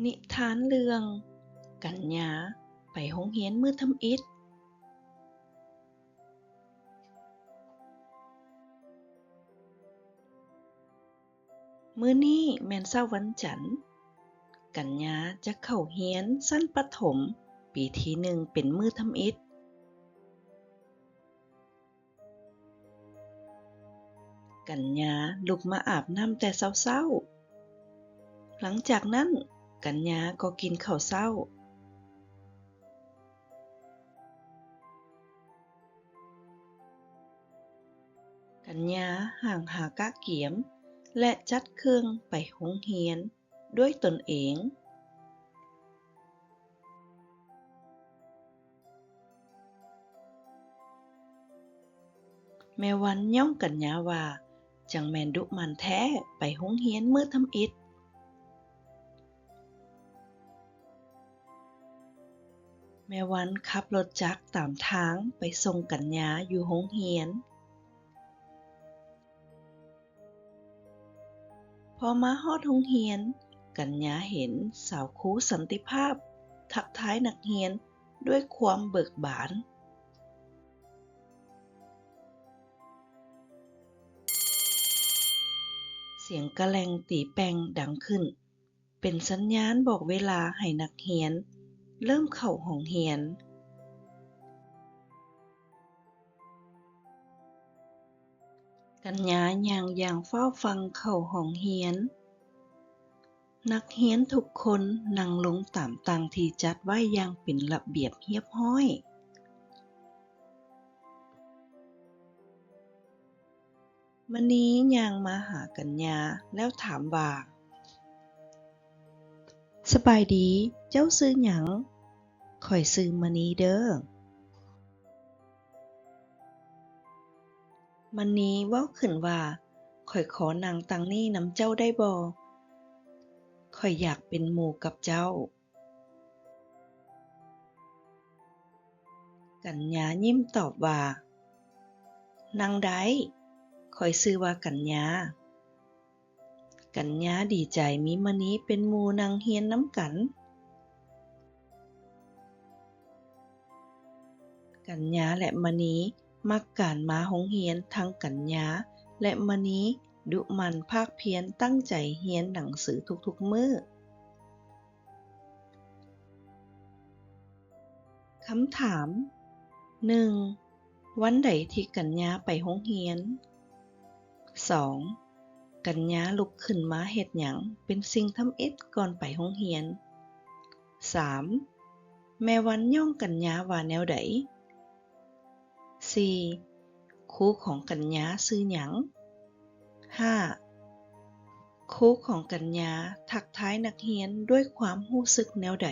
ນິທານເລື່ອງ ກັນຍາໄປໂຮງຮຽນມື້ທຳອິດ. ມື້ນີ້ແມ່ນເຊົ້າວັນຈັນ, ກັນຍາຈະເຂົ້າຮຽນຊັ້ນປະຖົມປີທີໜຶ່ງເປັນມື້ທຳອິດ. ກັນຍາລຸກມາອາບນ້ຳແຕ່ເຊົ້າໆ. ຫຼັງຈາກນັ້ນ, ກັນຍາກໍກິນເຂົ້າເຊົ້າ. ກັນຍາຫ້າງຫາກະກຽມ ແລະ ຈັດເຄື່ອງໄປໂຮງຮຽນດ້ວຍຕົນເອງ. ແມ່ວັນຍ້ອງກັນຍາວ່າ ຈັ່ງແມ່ນດຸໝັ່ນແທ້ ໄປໂຮງຮຽນມື້ທຳອິດ. ແມ່ວັນຂັບລົດຈັກຕາມທາງໄປສົ່ງກັນຍາຢູ່ໂຮງຮຽນ. ພໍມາຮອດໂຮງຮຽນ, ກັນຍາເຫັນສາວຄູສັນຕິພາບທັກທາຍນັກຮຽນດ້ວຍຄວາມເບີກບານ. ສຽງກະແລັງຕີແປ້ງດັງຂຶ້ນ. ເປັນສັນຍານບອກເວລາໃຫ້ນັກຮຽນເລີ່ມເຂົ້າຫ້ອງຮຽນ. ກັນຍາຍ່າງຢ່າງຟ້າວຟັ່ງເຂົ້າຫ້ອງຮຽນ. ນັກຮຽນທຸກຄົນນັ່ງລົງຕາມຕັ່ງທີ່ຈັດໄວ້ຢ່າງເປັນລະບຽບຮຽບຮ້ອຍ. ມະນີຍ່າງມາຫາກັນຍາແລ້ວຖາມວ່າ, ສະບາຍດີ, ເຈົ້າຊື່ຫຍັງ? ຂ້ອຍຊື່ມະນີເດີ້. ມະນີເວົ້າຂຶ້ນວ່າ, ຂ້ອຍຂໍນັ່ງຕັ່ງນີ້ນຳເຈົ້າໄດ້ບໍ່? ຂ້ອຍຢາກເປັນໝູ່ກັບເຈົ້າ. ກັນຍາຍິ້ມຕອບວ່າ, ນັ່ງໄດ້, ຂ້ອຍຊື່ວ່າກັນຍາ. ກັນຍາດີໃຈມີມະນີເປັນໝູ່ນັ່ງຮຽນນຳກັນ. ກັນຍາ ແລະ ມະນີ ມັກການມາໂຮງຮຽນ. ທັງກັນຍາ ແລະ ມະນີ ດຸໝັ່ນພາກພຽນຕັ້ງໃຈຮຽນໜັງສືທຸກໆມື້. ຄຳຖາມ, ໜຶ່ງ ວັນໃດທີ່ກັນຍາໄປໂຮງຮຽນ? ສອງ ກັນຍາລຸກຂຶ້ນມາເຮັດຫຍັງເປັນສິ່ງທຳອິດກ່ອນໄປໂຮງຮຽນ? ສາມ ແມ່ວັນຍ້ອງກັນຍາວ່າແນວໃດ? ສີ່ ຄູຂອງກັນຍາຊື່ຫຍັງ? ຫ້າ ຄູຂອງກັນຍາທັກທາຍນັກຮຽນດ້ວຍຄວາມຮູ້ສຶກແນວໃດ?